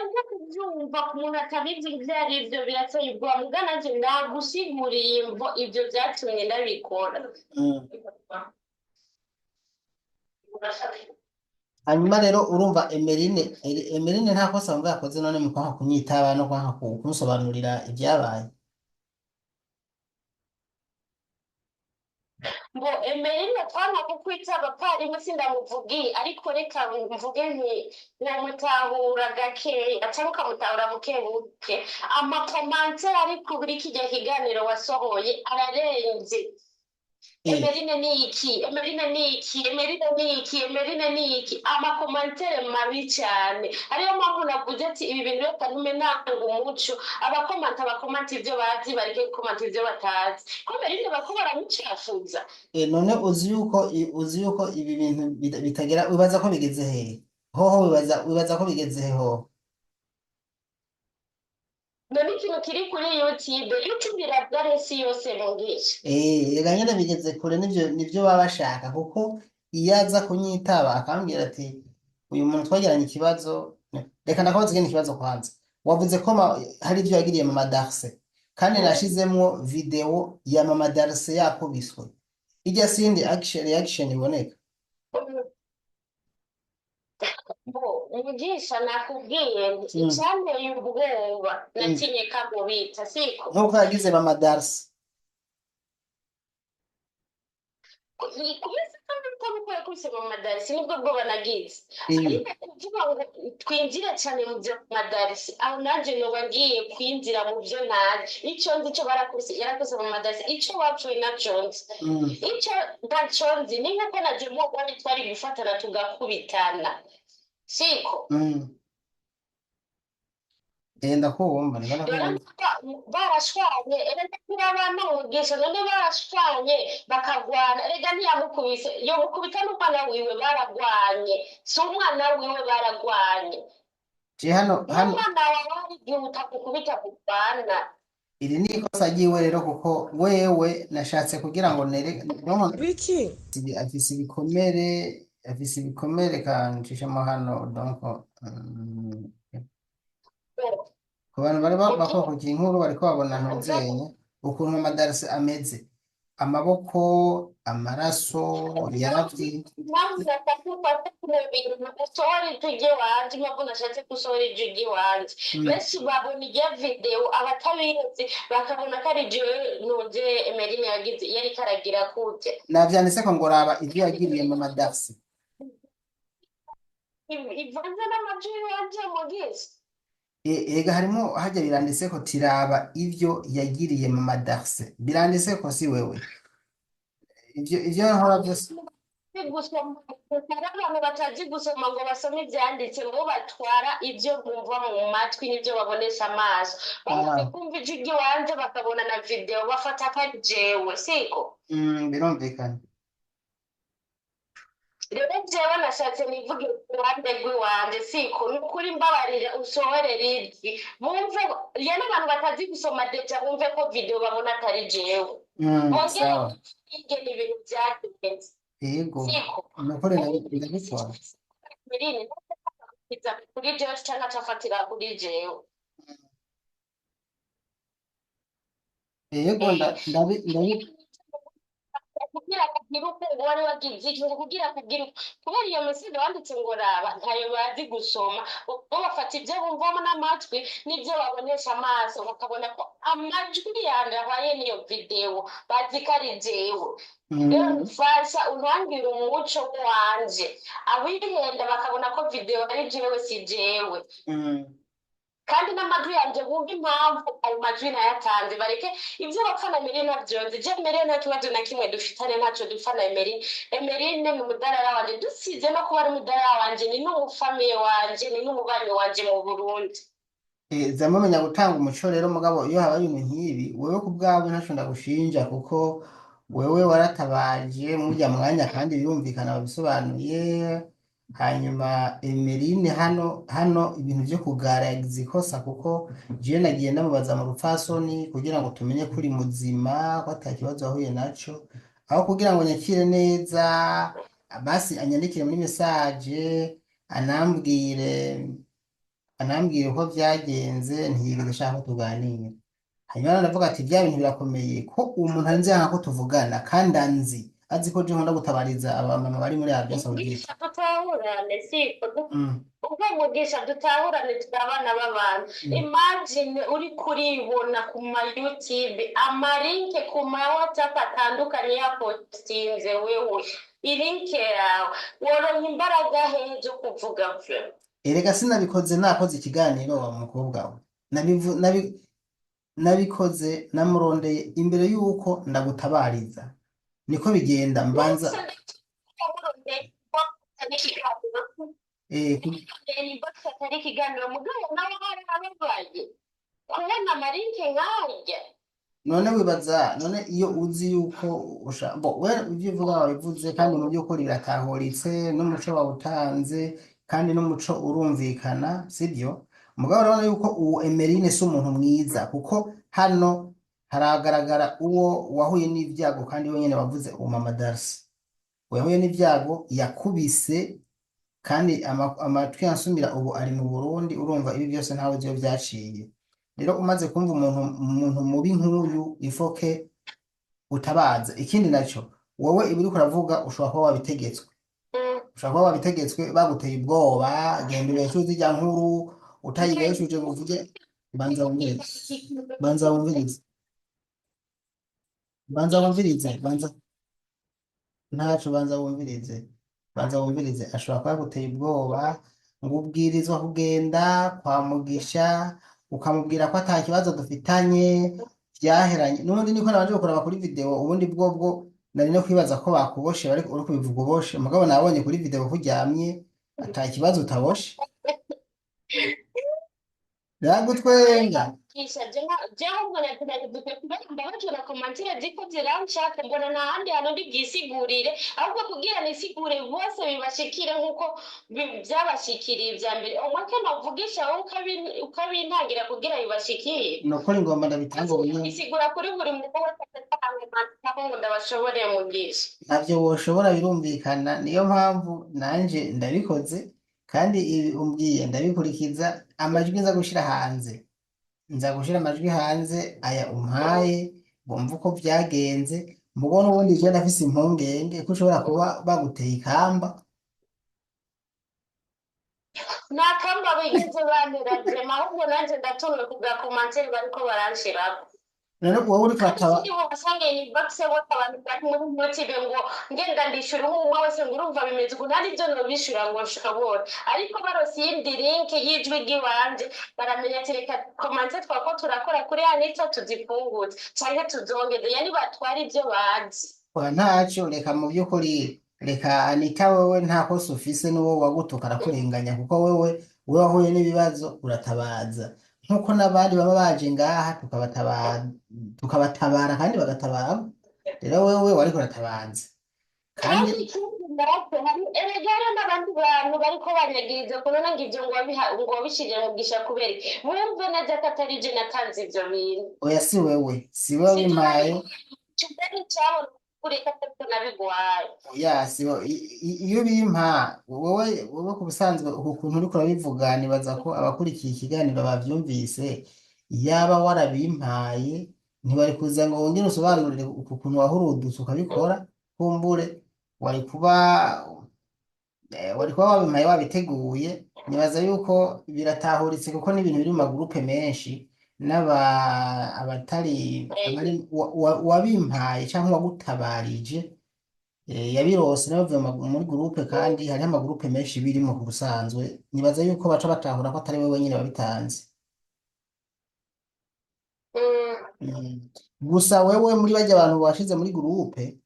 Nko kubyumva ku muntu atabizi ibyo ari byo birateye ubwoba. Muga nanje nagusiguriye imvo ibyo byatumye ndabikora. Hanyuma rero urumva Emerine nta kosa wumva yakoze none mu kwanka kunyitaba no kwanka kumusobanurira ibyabaye? Ngo Emeline twana kukwita abaparimu sindamuvugiye, ariko reka mvuge nti namutahura gakeya cyangwa ukamutahura buke buke. Amakomantere ari kuri kijya kiganiro wasohoye ararenze. Emeline ni iki, Emeline ni iki, Emeline ni iki, Emeline ni iki, amakomantere mabi cyane. Ariyo mpamvu navuze ati ibi bintu reka ntume nanga umuco, abakomanta bakomanta ibyo bazi, bareke gukomanta ibyo batazi, ko Emeline bako baramucafuza. None uzi yuko ibi bintu bitagera, wibaza ko bigeze hehe hoho? Wibaza ko bigeze hehe hoho? None ikintu kiri kuri YouTube, YouTube irabwa isi yose mungisha. Rega nyene bigeze kure, nivyo baba bashaka, kuko iyo aza kunyitaba akambwira ati uyu muntu twagiranye ikibazo. Reka ndakubaza ikindi kibazo kwanza. Wavuze ko hari ivyo yagiriye Mama Darse, kandi nashizemwo video ya Mama Darse yakubiswe. Irya sindi action, reaction iboneka. Bo mugisha, nakubwiye nti icyanteye ubwoba, natinye kamubita siko. Nk'uko yagize Mama Darse. Kubera ko uko yakubise Mama Darisi nibwo bwoba nagize. Ariko kuvuga ngo twinjire cyane mu bya Mama Darisi, aho nanjye noba ngiye kwinjira mu byo ntazi. Icyo nzi cyo barakubise, yarakubise Mama Darisi, icyo bapfuye nacyo nzi. Icyo ntacyo nzi ni nk'uko na Jemo wari twari gufatana tugakubitana siko. Ndakumva, ndiko Rero ndakumva. Barashwanye, erega abana mugisha, none barashwanye bakagwana, erega ntiyamukubise, yomukubita n'umwana wiwe, baragwanye, si umwana wiwe, baragwanye. Je hano hano N'umwana wawe hari igihe utakukubita kurwana. Iri ni ikosa ryiwe rero, kuko wewe nashatse kugira ngo nere donc Biki? Afise ibikomere, afise ibikomere kanshishamo hano. Donc ku bantu bari bakurikiye inkuru, bariko babona ntuzenye ukuntu Mama Darcy ameze, amaboko, amaraso yaravye. Impamvu nashatse gufata bino bintu, usohora ijwi ry'iwanje, impamvu nashatse gusohora ijwi ry'iwanje, benshi babona irya video, abatabizi bakabona ko ari jewe nuje Emeline yagize yariko aragira kurya. Navyanditseko ngo raba ivyo yagiriye Mama Darcy. Ivanze n'amajwi y'iwanje mugisha. Ega harimo hajya biranditseko tiraba ivyo yagiriye Mama Darcy, biranditseko, si wewe, ivyo nkora byose. Gusoma, hari abantu batazi gusoma ngo basome ibyanditse, bo batwara ibyo bumva mu matwi n'ibyo babonesha amaso. Bamaze kumva ijwi ry'iwanje bakabona na video, bafata ko ari jewe siko. Birumvikana. Rero jewe nashatse nivuge ku ruhande rw'iwanje siko, ni ukuri mbabarira usohorere ijwi bumve, ya n'abantu batazi gusoma déjà bumve ko video babona atari jewe, bongere Sawa. bige ibintu byagenze. Yego. Siko. Nukuri ndabikora. Emeline kuri jewe canke acafatira kuri jewe. Yego, ndabi Kugira kugira uko ngo wari wagize iki, ngo kugira kugira uko, kubera iyo message wanditse ngo raba, ntayo bazi gusoma, bo bafata ibyo bumvamo n'amatwi n'ibyo babonesha amaso, bakabona ko amajwi yanje ahwaye n'iyo video, bazi ko ari jewe. Rero mfasha untangire umuco wanje, abihenda bakabona ko video ari jewe, si jewe. Kandi n'amajwi yanje bumva impamvu ayo majwi nayatanze, bareke ibyo bapfa na Emeline ntabyo nzi. Je Emeline nta kibazo na kimwe dufitane, ntacyo dupfa na Emeline. Emeline ni umudarara wanje, dusize no kuba ari umudarara wanje, ni n'umufamiye wanje, ni n'umubanyi wanje mu Burundi. Zamumenya gutanga umuco rero. Mugabo iyo habaye ibintu nk'ibi, wewe ku bwawe ntaco ndagushinja, kuko wewe waratabaje murya mwanya, kandi birumvikana wabisobanuye. Hanyuma Emeline hano ibintu vyo kugara yagize ikosa, kuko jewe nagiye ndamubaza mu rupfasoni kugira ngo tumenye ko uri muzima, ko ata kibazo wahuye naco, aho kugira ngo nyakire neza, basi anyandikire muri message, anambwire uko vyagenze, ntiyigeze ashaka ko tuganira. Hanyuma ndavuga ati bya bintu birakomeye ko umuntu arinze yanka ko tuvugana, kandi anzi azi ko je nkunda gutabariza abamama bari muri Arabia Saoudite. Mugisha, tutahurane siko. Ubwo Mugisha, dutahurane, turi abana b'abantu. Imagine uri kuribona ku ma YouTube, ama link ku ma WhatsApp atandukanye yapostinze wewe i link yawe, woronka imbaraga hehe zo kuvuga vyo? Erega sinabikoze nakoze ikiganiro, wa mukobwa we. Nabikoze namurondeye imbere y'uko ndagutabariza, niko bigenda mbanza. Atari ikiganiro, mugabo nawe hari ababaye kubona ama link nk'arya. None wibaza, none iyo uzi yuko bo we ibyo uvuga wabivuze, kandi mu by'ukuri biratahuritse, n'umuco wawutanze, kandi n'umuco urumvikana, sibyo? Mugabo urabona yuko uwo Emeline si umuntu mwiza, kuko hano haragaragara uwo wahuye n'ibyago, kandi wenyine wavuze uwo Mama Darcy yahuye n'ibyago yakubise, kandi amatwi yansumira ubu ari mu Burundi. Urumva ibi byose ntawe uzi iyo byaciye. Rero umaze kumva umuntu mubi nk'uyu, ifoke utabaza. Ikindi naco, wowe ibi uriko uravuga ushobora kuba wabitegetswe. Ushobora kuba wabitegetswe, baguteye ubwoba: genda ubeshuze irya nkuru, utayibeshuje ngo uvuge. Banza wumvirize, banza wumvirize, banza wumvirize, banza ntaco, banza wumvirize, banza wumvirize. Ashobora kuba yaguteye ubwoba ngo ubwirizwa kugenda kwa Mugisha ukamubwira ko ata kibazo dufitanye, vyaheranye. N'ubundi niko nabanje kuraba kuri video, ubundi bwobwo nari no kwibaza ko bakuboshe, bari uri kubivuga uboshe, mugabo nabonye kuri video ko uryamye, ata kibazo, utaboshe. Biragutwenga. Kisha je ahubwo nagerageza kubera mbabajwe na commentaires ziko ziranshaka, mbona nta handi hantu ndi bwisigurire, ahubwo kugira nisigure bose bibashikire nk'uko vyabashikiriye ivya mbere, umweke novugisha wowe ukabintangira kugira bibashikire. Nukuri ngomba ndabitanga ubu nyene. Bisigura kuri buri muntu wese atanga ngo ndabashobore, Mugisha. Ntavyo woshobora, birumvikana. Niyo mpamvu nanje ndabikoze, kandi ibi umbwiye ndabikurikiza. Amajwi nza gushira hanze, nza gushira amajwi hanze aya umpaye, bumva uko vyagenze. Mugo n'ubundi je ndafise impungenge ko ushobora kuba baguteye ikamba. Nta kamba bigeze bantera vraiment, ahubwo nanje ndatunwe ku bwa commentaire bariko baranshirako. None wowe uriko Kandi urataba sindi bubasange inbox bose, abantu bari muri YouTube, ngo ngenda ndishura umwe umwe wese, ngo urumva bimeze uku, nta nivyo nobishura ngo nshobore, ariko barose iyindi link y'ijwi ry'iwanje baramenya ati reka commentaire twako turakora kuri Anita tuzifunguze canke tuzongeze, yani batwara ivyo bazi. Oya, ntaco, reka mu by'ukuri, reka Anita, wewe nta kosa ufise, n'uwo wagutuka arakurenganya, kuko wewe wahuye n'ibibazo uratabaza, nk'uko n'abandi baba baje ngaha tukabatabara, tukabatabara kandi bagatabara. Rero wewe wariko uratabaza kandi. Kandi ikindi natwe hari erega hariho n'abandi bantu bariko banyagiriza kubona ngo ivyo ngo ngo wabishirire Mugisha kubera iki, bumve neza ko atari je natanze ivyo bintu. Oya, si wewe, si wewe Sivyo. wabimpaye. Nabiguhaye icabona kuri ko atari nabiguhaye. Oya, si wowe. Iyo ubimpa wowe ku busanzwe, uku kuntu uriko urabivuga, nibaza ko abakurikiye ikiganiro bavyumvise. Yaba warabimpaye, ntiwari kuza ngo wongere usobanurire uku kuntu wahurudutse ukabikora. Kumbure wari kuba wabimpaye wabiteguye. Nibaza yuko biratahuritse, kuko n'ibintu biri mu ma groupe menshi, n'aba abatari abari wabimpaye canke uwagutabarije yabirose nawe muri groupe, kandi hariho ama groupe menshi birimo. Ku busanzwe nibaza yuko baca batahura ko atari we wenyine wabitanze. Gusa wewe muri barya bantu washize muri groupe,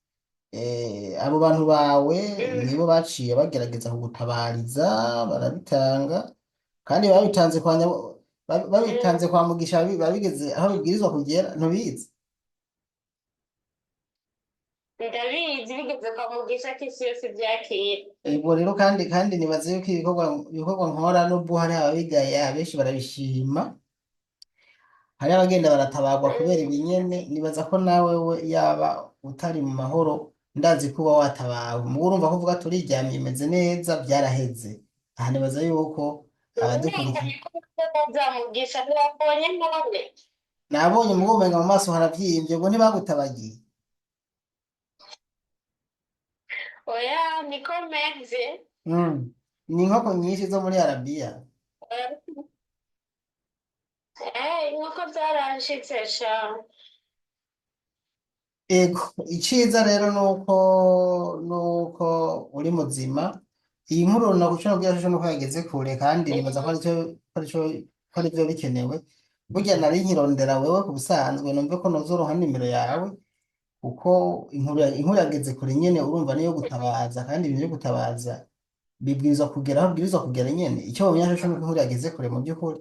abo bantu bawe nibo baciye bagerageza kugutabariza, barabitanga, kandi babitanze kwa babitanze kwa Mugisha, babigeze aho bibwirizwa kugera, ntubizi? Ndabizi, bigeze kwa Mugisha ko isi yose ivyakira. Ubwo rero kandi nibaza yuko ibikorwa nkora, nubwo hari ababigaya, abenshi barabishima, hari abagenda baratabarwa kubera ibinyene. Nibaza ko nawe we yaba utari mu mahoro, ndazi ko uba watabawe. Mugo urumva ko uvuga turiryamye, imeze neza, byaraheze. Aha nibaza yuko abadukurikiye Neza, Mugisha, ntiwabonye none? Nabonye, mugo umenga mu maso haravyimbye, ubwo ntibagutabagiye? Oya, niko meze. Ni inkoko nyinshi zo muri Arabiya. Inkoko zaranshitse sha. Ego, iciza rero nuko uri muzima. Iyi nkuru naguca nubwira cyo nuko yageze kure, kandi nibaza ko aricyo ko aricyo ko arivyo bikenewe. Burya nari nkirondera wewe ku busanzwe numve ko nozoronka nimero yawe, kuko inkuru yageze kure nyene, urumva niyo gutabaza, kandi ibintu byo gutabaza bibwirizwa kugera aho bibwirizwa kugera nyene. Icyo womenya cyo nuko inkuru yageze kure mu by'ukuri.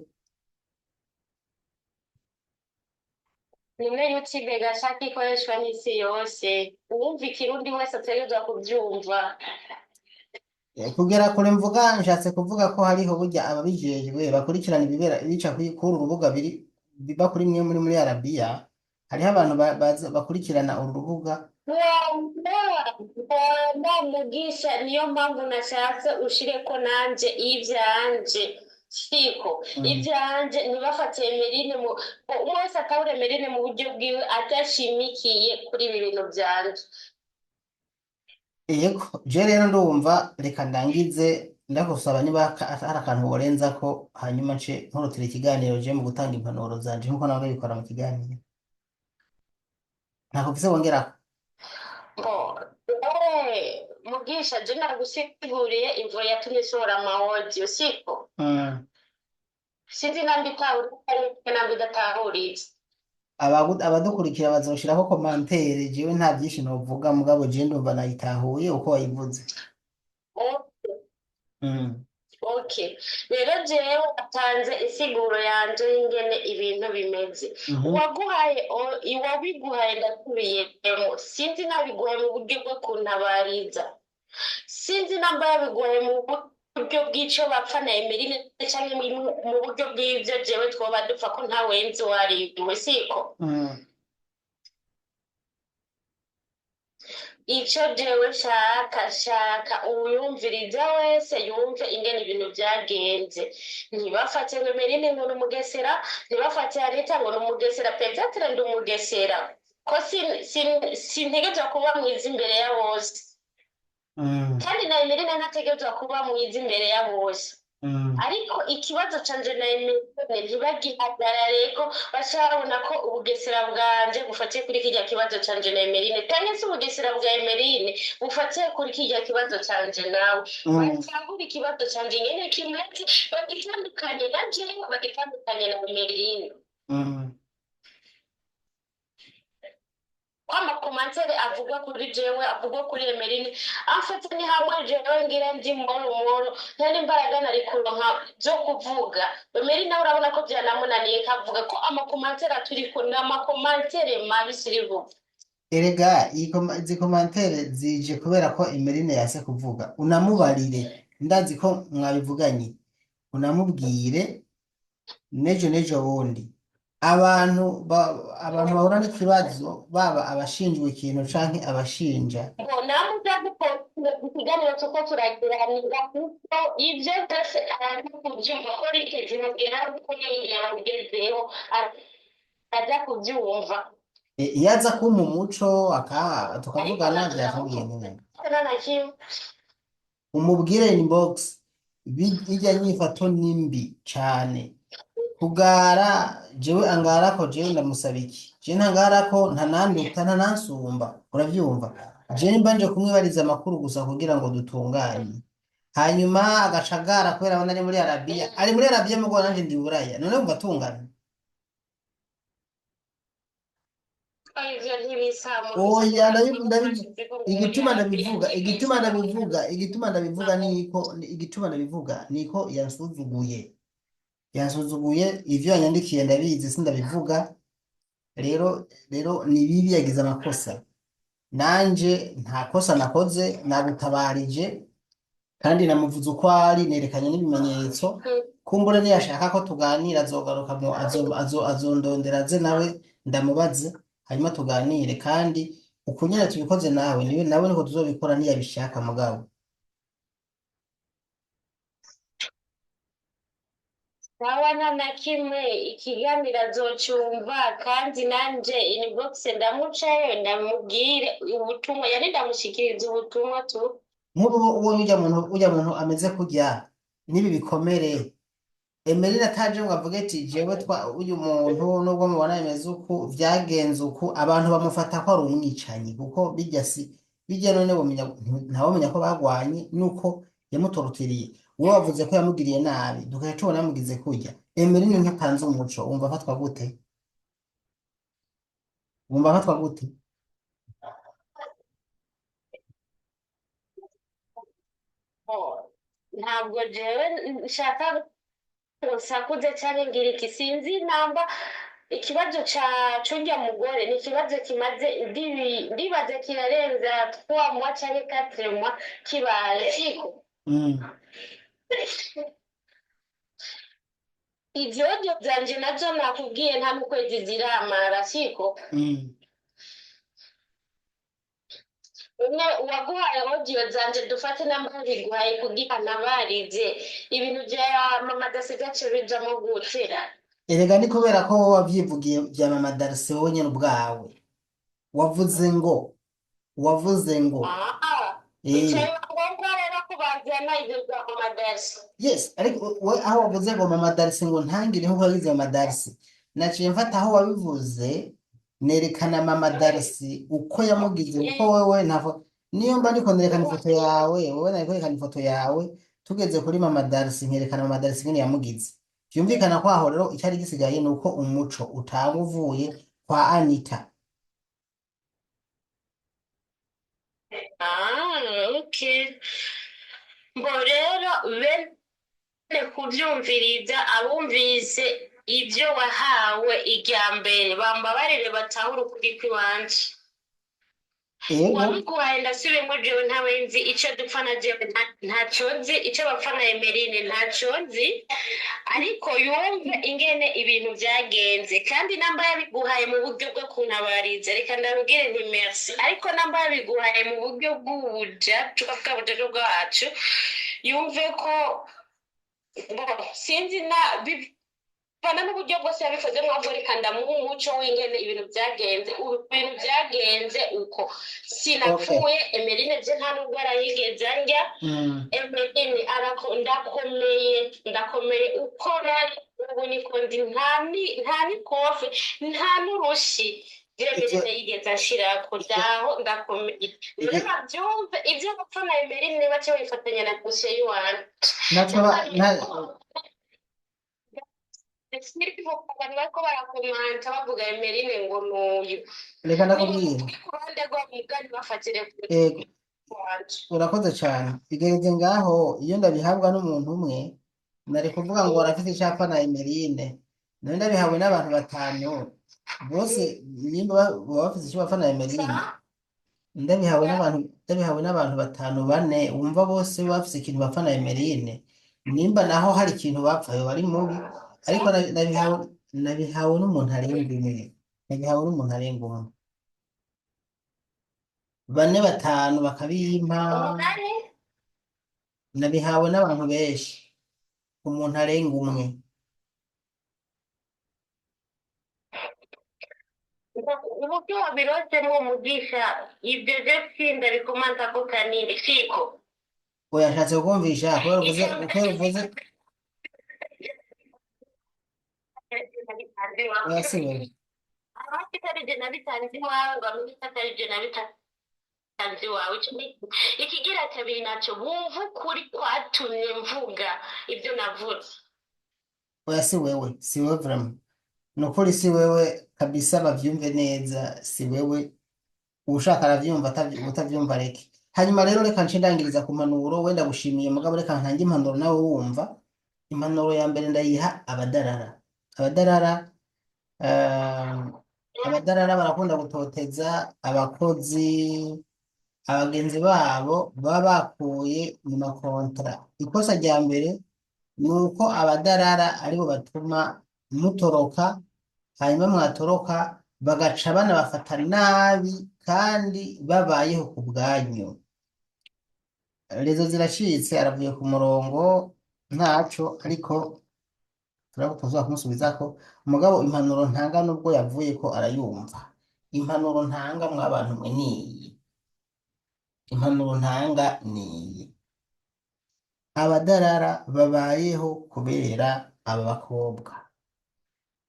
Nimwe YouTube gashaka ikoreshwa n'isi yose, uwumva ikirundi wese ategerezwa kuvyumva. Kugera kure mvuga, nshatse kuvuga ko hariho burya ababijejwe bakurikirana ibibera bica kuri uru rubuga biri biba kuri mwe muri Arabiya, hariho abantu bakurikirana uru rubuga. Wana Mugisha, niyo mpamvu nashatse ushireko nanje ivyanje siko ivyanje ntibafate Emeline mu umwe wese atahure Emeline mu buryo bwiwe adashimikiye kuri ibi bintu vyanje. Yego, je rero ndumva reka ndangize ndagusaba niba hari akantu worenzako, hanyuma nce nkurutira ikiganiro je mu gutanga impanuro zanje nkuko nawe ndabikora mu kiganiro. Ntako mfise wongerako. Bo, Mugisha, je nagusiguriye imvo yatumye nsohora ama audio, siko? Sinzi namba itahuritse namba idatahuritse. Abadukurikira bazoshirako commentaire, jewe nta byinshi novuga, mugabo je ndumva nayitahuye uko wayivuze. Okay. Rero jewe atanze insiguro yanje y'ingene ibintu bimeze. Uwaguhaye uwabiguhaye ndasubiyemo, sinzi nabiguhaye mu buryo bwo kuntabariza, sinzi namba yabiguhaye mu buryo bw'ico bapfa na Emeline canke mu buryo bw'ivyo jewe twoba dupfa ko ntawenzi uwariwe, siko? Ico jewe nshaka uwuyumviriza wese yumve ingene ibintu vyagenze. Ntibafate ngo Emeline ngo ni umugesera, ntibafate Anita ngo ni umugesera, peut-être ndi umugesera ko sintegerezwa kuba mwiza imbere ya bose, kandi na Emeline ntategerezwa kuba mwiza imbere ya bose. Ariko ikibazo canje na Emeline ntibagihagarareko, bacabona ko ubugesera bwanje bufatiye kuri kirya kibazo canje na Emeline, canke se ubugesera bwa Emeline bufatiye kuri kirya kibazo canje nawe. Batahura ikibazo canje ingene kimeze, bagitandukanye na jewe, bagitandukanye na Emeline. Ko amakomantere avuga kuri jewe avuga kuri Emeline, amfate ni hamwe jewe ngira ndi moro moro, nta n'imbaraga nari kuronka zo kuvuga. Emeline nawe urabona ko vyanamunaniye, kavuga ko amakomantere aturiko ni amakomantere mabi sirivuga. Erega izi commentaire zije kubera ko Emeline yase kuvuga. Unamubarire, ndazi ko mwabivuganye, unamubwire nejo nejo bundi. Abantu abantu bahura n'ikibazo, baba abashinjwa ikintu canke abashinja. Ngo namwe uza gupostinga ikiganiro tuko turagiranira, kuko ivyo byose araza kuvyumva ko rikeze mubwira ko nyene yabigezeho araza kuvyumva. Iyo aza kumpa umuco Ariko tukavugana natwe vyakubwiye neza. na kimwe. Umubwire inbox, irya nyifato ni mbi cane. Kugara jewe angarako, jewe ndamusaba iki? Jewe ntangarako, ntananduta, ntanansumba, uravyumva? Jewe mba nje kumwibariza amakuru gusa kugira ngo dutunganye, hanyuma agaca agara kubera abona ari muri Arabiya, ari muri Arabiya mugabo nanje ndi Buraya, none wumva tungana? Ivyo ntibisa Oya, Mugisha, ndabivuga igituma ndabivuga, igituma ndabivuga, igituma ndabivuga niko igituma ndabivuga niko yansuzuguye ivyo yanyandikiye ndabizi, sindabivuga. Rero ni bibi, yagize amakosa, nanje nta kosa nakoze, nagutabarije kandi namuvuze uko ari, nerekanye n'ibimenyetso. Kumbura niyashaka ko tuganira azogaruka azondondera aze nawe ndamubaze, hanyuma tuganire, kandi uku nyene tubikoze nawe niwe nawe niko tuzobikora niyabishaka mugabo. Sawa, nta na kimwe, ikiganiro azocumva, kandi nanje inbox ndamucayo ndamubwire ubutumwa, yani ndamushikiriza ubutumwa tu. Nk'ubu ubonye ujya muntu ameze kurya n'ibi bikomere, Emeline ataje ngo avuge ati jewe twa uyu muntu nubwo mubona bimeze uku, vyagenze uku, abantu bamufata ko ari umwicanyi, kuko bijya si bijya. None bomenya, ntawomenya ko bagwanye nuko yamutorotiriye. Wowe wavuze ko yamugiriye nabi, tugaca tubona yamugize kurya. Emeline ntatanze umuco, wumva afatwa gute? Wumva afatwa gute? Oh, ntabwo jewe nshaka nsakuze cyane ngira iki, sinzi namba ikibazo ca c'urya mugore ni ikibazo kimaze ndibaza kirarenza 3 mois canke 4 mois kibaye siko. Ivyo vyanje navyo nakubwiye nta n'ukwezi ziramara siko. Umwe uwaguhaye audio zanje, dufate namba biguhaye kugira nabarize ibintu vya mama dasiga bijamo gute? Erega ni kubera ko wowe wavyivugiye vya mama Darcy, wowe nyene ubwawe wavuze ngo Ah, bicaye ngombwa rero kubazana ivyo vya mama Darcy. Yes, ariko we aho wavuze ngo mama Darcy, ngo ntangire nkuko yagize mama Darcy, naciye mfata aho wabivuze nerekana mama Darcy uko yamugize, kuko wewe ntavo niyo mba ndiko nerekana ifoto yawe, wowe nari kwerekana ifoto yawe, tugeze kuri mama Darcy nkerekana mama Darcy ngene yamugize. Vyumvikana ko aho rero icari gisigaye ni uko umuco utanga uvuye kwa Anita. Ah, okay. Mbo rero bene kuvyumviriza, abumvise ibyo wahawe irya mbere bambabarire batahure ukuri kw'iwanje. Ego. Uwabiguhaye, ndasubiyemo, jewe ntawe nzi ico dupfa na jewe ntaco nzi ico bapfa na Emeline, ntaco nzi, ariko yumve ingene ibintu vyagenze. Kandi namba yabiguhaye mu buryo bwo kuntabariza, reka ndabwire nti merci, ariko namba yabiguhaye mu buryo bw'ubujacu bwa bujacu bwacu, yumve ko bo sinzi na bivana n'uburyo bwose yabikoze mwabwo. Reka ndamuha umuco w'ingene ibintu byagenze. Ubu ibintu byagenze uko sinapfuye. Emeline je nta nubwo arayigeze andya. Emeline ndakomeye, ndakomeye uko nari ubu niko ndi, nta n'ikofe, nta n'urushi je Ivyo Emeline yigeze anshirako ndaho, ndakomeye. Ivyo rero bavyumve ivyo gupfa na Emeline bace babifatanya na dosiye y'iwanje. Naco ba na Abantu bariko barakomanta bavuga Emeline ngo nuyu Reka ndakubwira. Nibavuge ku ruhande rwabo mugani bafatire ku Ego. wanje. Urakoze cane. Bigereze ngaho, iyo ndabihabwa n'umuntu umwe nari kuvuga ngo arafite icapa na Emeline, none ndabihawe n'abantu batanu bose, nimba baba bafite icyo bapfa na Emeline. Ndabihawe n'abantu batanu, bane, wumva bose bafise ikintu bapfa na Emeline. Nimba naho hari ikintu bapfa yoba ari mubi, ariko nabihawe n'umuntu arenga umwe, nabihawe n'umuntu arenga umwe, bane, batanu bakabimpa. 8. Nabihawe n'abantu benshi, umuntu arenga umwe. Uburyo wabirozemwo umugisha, ibyo byo sinda bikomantako kanini siko. Oya, nshatse kukumvisha kubera uvuze Icya kubera uvuze. Oya, si wewe. Atari je nabitanze iwawe ngo amenye ko atari je nabitanze iwawe. Ico ikigira kabiri naco, bumva ukuri kwatumye mvuga ibyo navuze. Oya, si wewe, si wewe vraiment, nukuri si wewe kabisa, bavyumve neza, si wewe. Uwushaka aravyumva, utavyumva reke. Hanyuma rero reka nce ndangiriza ku mpanuro. Wenda gushimiye, mugabo reka ntange impanuro nawe wumva. Impanuro ya mbere ndayiha abadarara. Abadarara barakunda gutoteza abakozi abagenzi babo baba bakuye mu makontra. Ikosa rya mbere ni uko abadarara aribo batuma mutoroka, hanyuma mwatoroka bagaca banabafata nabi kandi babayeho ku bwanyu. Rezo ziracitse, aravuye ku murongo, ntaco, ariko turabutoza kumusubizako. Mugabo impanuro ntanga, nubwo yavuye ko arayumva, impanuro ntanga mwabantu mwe niyi. Impanuro ntanga ni iyi: abadarara babayeho kubera aba bakobwa,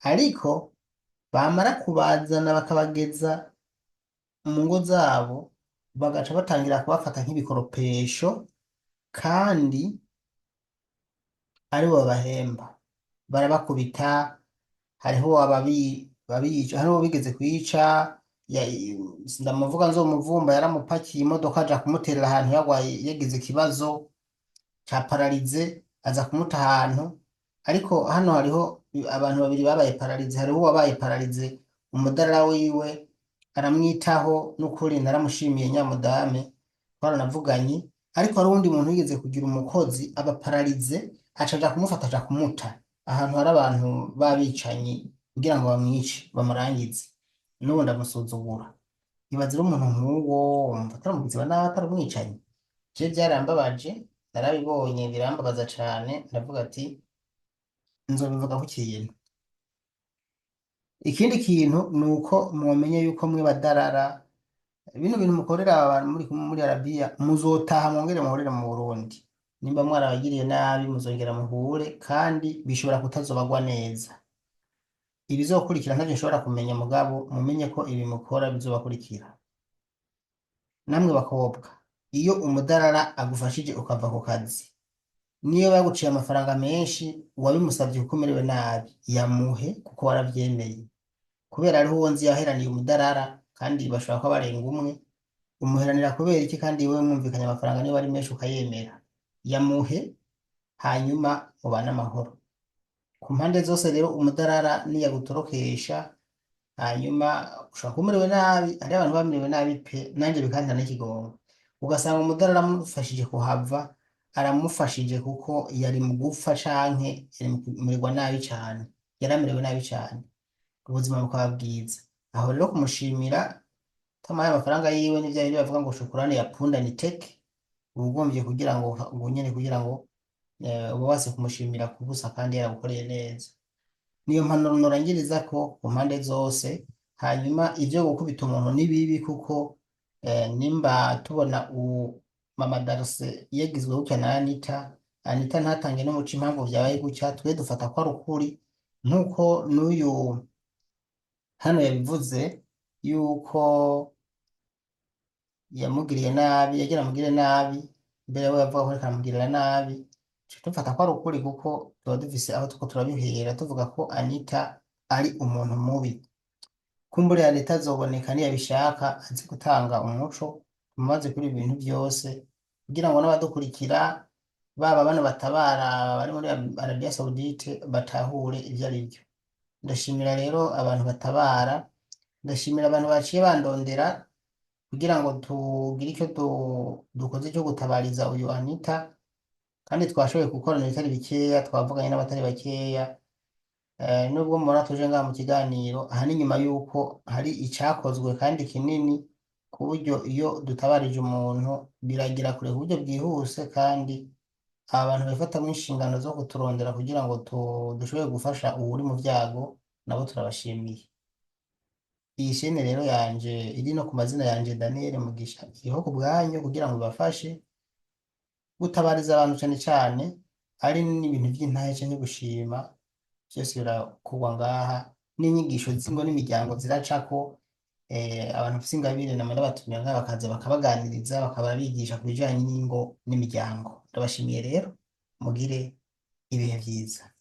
ariko bamara kubazana bakabageza mu ngo zabo, bagaca batangira kubafata nk'ibikoropesho, kandi aribo babahemba. Barabakubita, hariho ababica, hariho bigeze kwica, ndamuvuga nzomuvumba, yaramupakiye imodoka aja kumuterera ahantu yagwaye, yagize ikibazo ca paralysé, aza kumuta ahantu. Ariko hano hariho abantu babiri babaye paralysés. Hariho uwabaye paralysé, umudarara wiwe aramwitaho, n'ukuri naramushimiye nyamudame, twaranavuganye. Ariko hari uwundi muntu yigeze kugira umukozi aba paralysé, aca aja kumufata, aja kumuta ahantu hari abantu b'abicanyi kugira ngo bamwice bamurangize. N'ubu ndamusuzugura. Ibaze rero umuntu nk'uwo wumva atari umugizi wa nabi, atari umwicanyi. Je byarambabaje, narabibonye birambabaza cane, ndavuga ati nzobivuga ku kintu. Ikindi kintu ni uko mwomenya yuko mwe badarara, bino bintu mukorera abantu muri kumwe muri Arabiya, muzotaha mwongere muhurire mu Burundi. Nimba mwarabagiriye nabi, muzongera muhure, kandi bishobora kutazobagwa neza. Ibizokurikira ntavyo nshobora kumenya, mugabo mumenye ko ibi mukora bizobakurikira. Namwe bakobwa, iyo umudarara agufashije ukava ku kazi, niyo baguciye amafaranga menshi, wabimusavye kuko umerewe nabi, yamuhe kuko waravyemeye. Kubera hariho uwo nzi yaheraniye umudarara, kandi bashobora kuba barenga umwe. Umuheranira kubera iki kandi wewe mwumvikanye amafaranga, niba ari menshi ukayemera? Yamuhe, hanyuma mubane amahoro ku mpande zose. Rero umudarara niyagutorokesha, hanyuma ushobora kuba umerewe nabi, hariho abantu bamerewe nabi pe, nanje bikantera n'ikigongo. Ugasanga umudarara amufashije kuhava, aramufashije kuko yari mu gupfa canke yari mu kumererwa nabi cane, yari amerewe nabi cane, ubuzima bukaba bwiza. Aho rero kumushimira tamaye amafaranga yiwe, n'ivyo bindi bavuga ngo shukurani ya punda ni teke, uba ugombye kugira ngo ngo nyene kugira ngo uba wase kumushimira kubusa kandi yaragukoreye neza. Niyo mpanuro norangiriza ko ku mpande zose. Hanyuma ivyo gukubita umuntu ni bibi, kuko nimba tubona mama Darse yagizwe gutya na Anita, Anita ntatange n'umuco impamvu vyabaye gutya, twe dufata ko ari ukuri, nk'uko n'uyu hano yabivuze yuko yamugiriye nabi, yagira amugirire nabi mbere, we yavuga ko ariko aramugirira nabi, tuca dufata ko ari ukuri, kuko tuba dufise aho turiko turabihera tuvuga ko Anita ari umuntu mubi. Kumbure Anita azoboneka niyabishaka, azi gutanga umuco, tumubaze kuri ibi bintu vyose, kugira ngo n'abadukurikira, baba bano batabara bari muri Arabia Saoudite, batahure ivyo ari vyo. Ndashimira rero abantu batabara, ndashimira abantu baciye bandondera kugira ngo tugire icyo dukoze cyo gutabariza uyu Anita, kandi twashoboye gukorana ibitari bikeya, twavuganye n'abatari bakeya. Nubwo mubona tuje ngaha mu kiganiro, aha ni nyuma y'uko hari icakozwe kandi kinini, ku buryo iyo dutabarije umuntu biragira kure ku buryo bwihuse, kandi aba bantu bifatamwo inshingano zo kuturondera kugira ngo dushobore gufasha uwuri mu vyago, nabo turabashimiye. Iyi chaîne rero yanje iri no ku mazina yanje Daniel Mugisha, iriho ku bwanyu kugira ngo ibafashe gutabariza abantu, cane cane ari n'ibintu vy'intahe canke gushima, vyose birakorwa ngaha, n'inyigisho z'ingo n'imiryango ziracako. Abantu bafise ingabire nama ndabatumira ngaha, bakaza bakabaganiriza, bakaba bigisha ku bijanye n'ingo n'imiryango. Ndabashimiye rero, mugire ibihe vyiza.